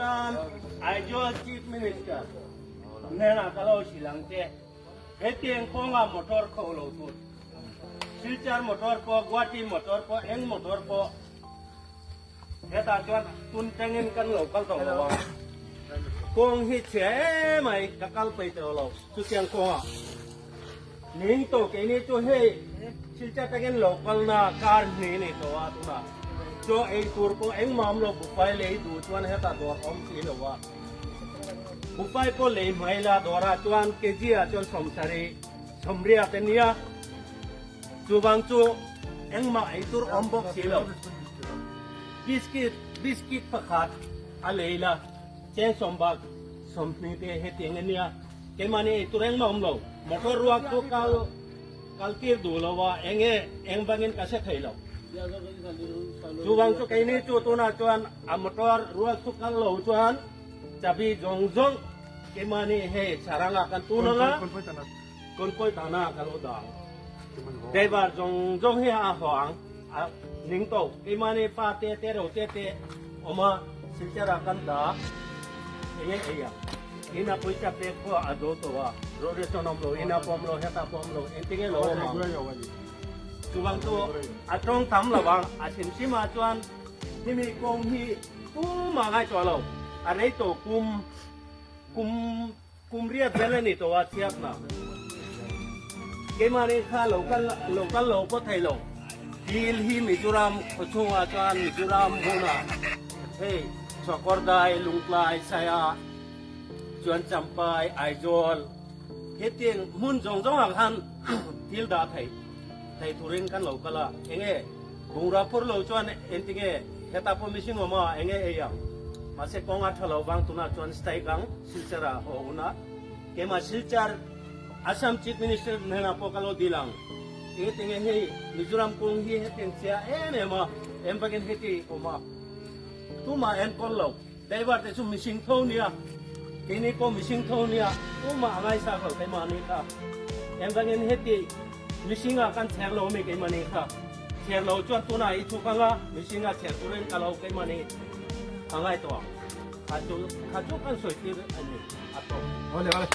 Mizoram Aizawl Chief Minister hnenah ka lo hrilh ang che. Hetiang kawnga motor kho lo tur. Silchar motor pawh, Guwahati motor pawh, eng motor pawh hetah chuan tun tangin kan lo kal tawh lo a. Kawng hi chhia emai ka kal peih tawh lo chutiang kawngah. Ning tawh keini chu hei Silchar tangin lo kalna kar hnih ni tawh a tunah chaw ei tur pawh engmah awm lo buffet lei duh chuan hetah dawr awm si lo a. Buffet pawh lei hmai la dawrah chuan kg ah chuan 70 80 te nia. Chuvang chu engmah ei tur awm bawk si lo. Biscuit biscuit pakhat a lei la cheng sawm bak 20 te hetiang a nia. Keimahni ei tur engmah awm lo. Motor ruak chu kal kal tir duh lo a, eng nge eng bangin ka hre thei lo. Chuvang chu keini chu tunah chuan a motor ruak chu kal lo chuan chabi zawng zawng keimahni hei saranga kan tun ang a. Kawnpawih tana ka lo dang. Driver zawng zawng hi a haw ang a ning tawh. Keimahni pa te te ro te te awm a Silchar ah kan dah eng nge ei ang. Ina pawisa pek pawh a zo tawh a, road chuan awm lo, ina pawh awm lo, hetah pawh awm lo, engtin nge lo awm ang. Chuvang chu a tawng tam lo ang, a hrim hrim ah chuan hemi kawng hi tumah ngaihtuah lo, a rei tawh kum kum Kum riat vel a ni tawh a chhiatna. Keimahni kha lo kal lo kal lo pawh thei lo. Dil hi Mizoram khaw chhungah chuan Mizoram hmunah hei Chhawkawrdai, Lungtlai, Saia, chuan Champai, Aizawl hetiang hmun zawng zawngah khan thil dah thei thei turin kan lo kal a. Enge bungrua phur lo chuan engtinge hetah pawh mihring awm a enge ei ang. Mahse kawng a tha lo vang tunah chuan strike ang. Silchar ah haw hun a, keimah Silchar Assam Chief Minister hnenah pawh ka lo dil ang. Engtinge hei Mizoram kawng hi hetiang chhia em em a, em vakin heti awm a, tumah enkawl lo, driver te chu mihring tho nia, keini pawh mihring tho nia, tumah a ngaisak lo keimahni kha. Em vakin heti mihring ah kan chher lo ami keimahni kha, chher lo chuan tunah i thuk anga mihring ah chher turin ka lo keimahni a ngai tawh ang. Kha chu kha chu kan sawi tir a ni a tawp. Awle awle.